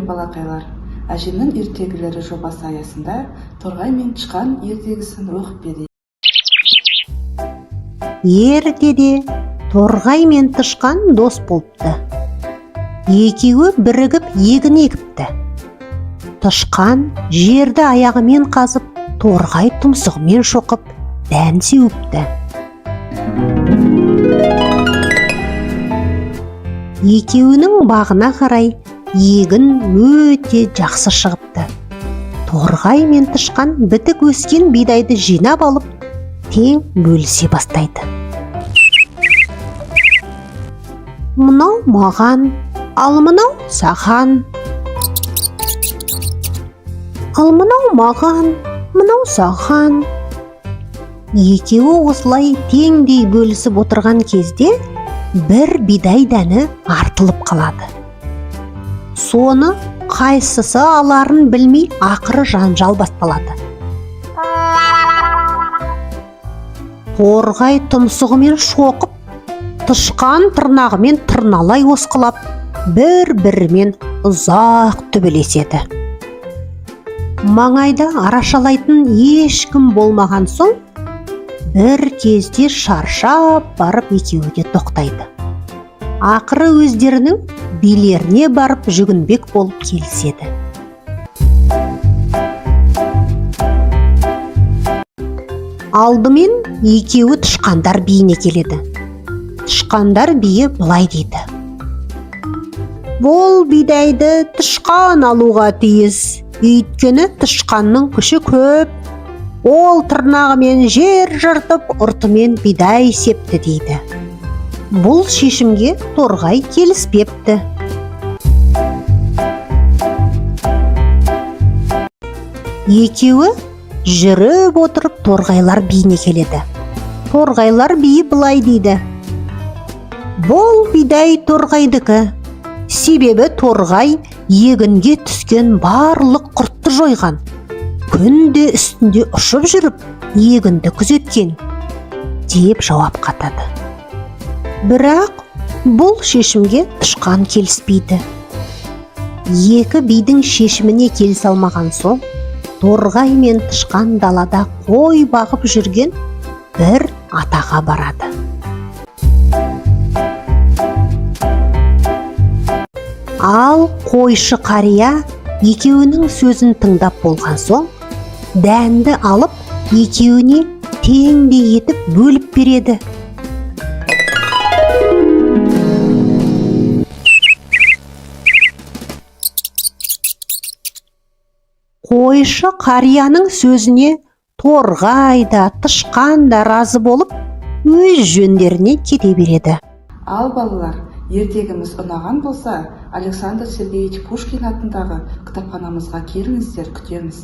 Сәлем, балақайлар! Әжемнің ертегілері жобасы аясында Торғай мен тышқан ертегісін оқып берейін. Ертеде торғай мен тышқан дос болыпты. Екеуі бірігіп егін егіпті. Тышқан жерді аяғымен қазып, торғай тұмсығымен шоқып, дән сеуіпті. Екеуінің бағына қарай егін өте жақсы шығыпты. Торғай мен тышқан бітік өскен бидайды жинап алып, тең бөлісе бастайды. Мынау маған, ал мынау саған. Ал мынау маған, мынау саған. Екеуі осылай теңдей бөлісіп отырған кезде бір бидай дәні артылып қалады. Соны қайсысы аларын білмей, ақыры жанжал басталады. Торғай тұмсығымен шоқып, тышқан тырнағымен тырналай осқылап, бір-бірімен ұзақ төбелеседі. Маңайда арашалайтын ешкім болмаған соң, бір кезде шаршап барып екеуі де тоқтайды. Ақыры өздерінің билеріне барып жүгінбек болып келіседі. Алдымен екеуі тышқандар биіне келеді. Тышқандар биі былай дейді: Бұл бидайды тышқан алуға тиіс, өйткені тышқанның күші көп. Ол тырнағымен жер жыртып, ұртымен бидай септі, дейді. Бұл шешімге торғай келіспепті. Екеуі жүріп отырып торғайлар биіне келеді. Торғайлар биі былай дейді: Бұл бидай торғайдікі, себебі торғай егінге түскен барлық құртты жойған, күнде үстінде ұшып жүріп егінді күзеткен, деп жауап қатады. Бірақ бұл шешімге тышқан келіспейді. Екі бидің шешіміне келісе алмаған соң, торғай мен тышқан далада қой бағып жүрген бір атаға барады. Ал қойшы қария екеуінің сөзін тыңдап болған соң, дәнді алып, екеуіне теңдей етіп бөліп береді. Қойшы қарияның сөзіне торғай да, тышқан да разы болып, өз жөндеріне кете береді. Ал, балалар, ертегіміз ұнаған болса, Александр Сергеевич Пушкин атындағы кітапханамызға келіңіздер, күтеміз.